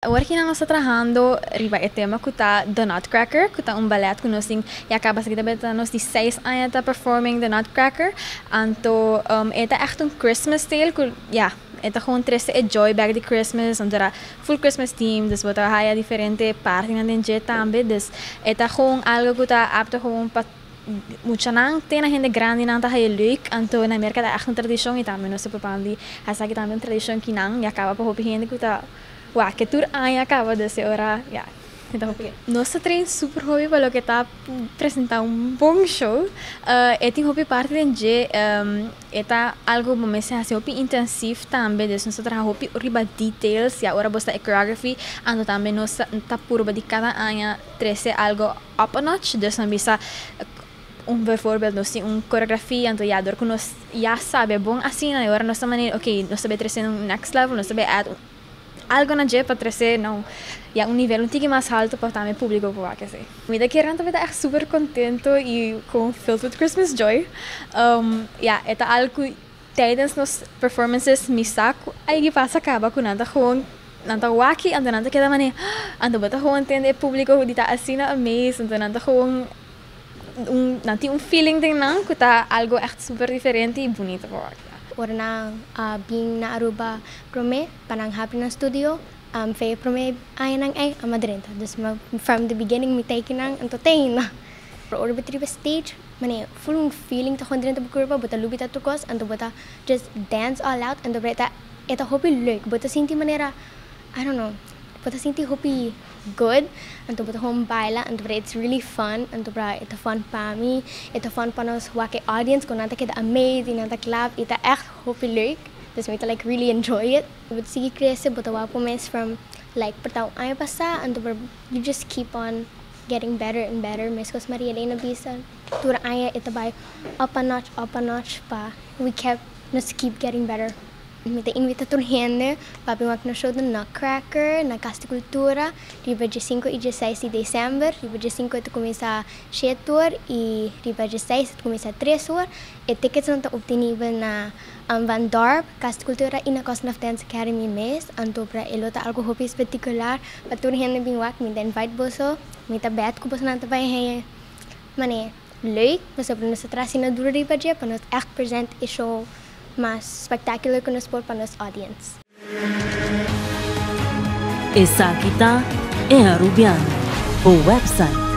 Awor cu nos ta trahando riba e tema cu ta The Nutcracker, cu ta un ballet cu nos tin ya caba esaki ta nos di 6 aña ta performing The Nutcracker. Anto e ta echt un Christmas tale cu, ja, e ta gewoon trece e joy back di Christmas, anto ta full Christmas theme, dus bo ta haya diferente partinan den dje tambe, dus e ta gewoon algo cu ta apto gewoon pa muchanan te na hende grandinan ta haya leuk. Anto na Merca ta echt un tradicion y tambe nos ta propone di esaki tambe un tradicion cu nan ya caba pa hopi hende cu ta wak e tur aña caba, dus e ora, ja, e ta hopi. Nos ta train super hopi pa loke ta presenta un bon show. E tin hopi parti den dje, e ta algo bo mester haci hopi intensief tambe, dus nos ta traha hopi riba details, ya, ora bo sta e choreography, anto tambe nos ta purba di cada aña trece algo up a notch, dus nan bisa un bijvoorbeeld nos tin un coreografia, anto, ja, door cu nos ya sabe bon asina, y ora nos ta manera, ok, nos ta bay trece un next level, nos ta bay add algo na dje pa trece no, ja, un nivel un tiki mas halto pa tambe publico por wak esey. Mi ta kere nan ta echt super contento y con filled with Christmas joy. Ja, e ta algo cu tijdens nos performances mi sa cu ay pasa caba cu nan ta gewoon nan ta wak, anto nan ta keda mane, anto bo ta gewoon tende e publico di ta asina amazed, anto nan ta gewoon un nan tin un feeling den nan cu ta algo echt super diferente y bunita pa wak. Ora nan bin na Aruba prome, pa nan habri nan studio, fe prome aña nan ey a madrenta. Dus from the beginning mi tey nan, anto te ainda. Ora bo ta riba stage, mane full un feeling ta gewoon drenta bo curpa, bo ta lubida tur cos, anto bo ta just dance all out, anto e ta hopi leuk. Bo ta sinti manera, I don't know, bo ta sinti hopi good, anto bo ta gewoon baila, anto it's really fun, anto e ta fun pa mi, e ta fun pa nos wak e audience, cu nan ta keda amazed, y nan ta clap, y ta echt hopi leuk. Dus mi ta like really enjoy it. Bo ta sigui crece, bo ta wak mes from like por ta un aña pasa, anto you just keep on getting better and better. Mescos Maria Elena bisa, tur aña e ta bay up a notch, up a notch, pa we kept nos keep getting better. Mi ta invita tur hende pa bin wak nos show The Nutcracker na Cas di Cultura, riba dia 5 y dia 6 di december. Riba dia 5 ta cuminsa 7 or y riba dia 6 ta cuminsa 3 or. E tickets nan ta obtenibel na Van Dorp, Cas di Cultura y na Cosnov Dance Academy mes. Anto pa e lo ta algo hopi espectacular pa tur hende bin wak. Mi ta invite boso, mi ta bet cu boso nan ta bay haya mane leuk, pasobra nos ta traha asina duro riba dje pa nos echt present e show mas spectacular cu nos por pa nos audience. Esaki ta E Arubiano, e website.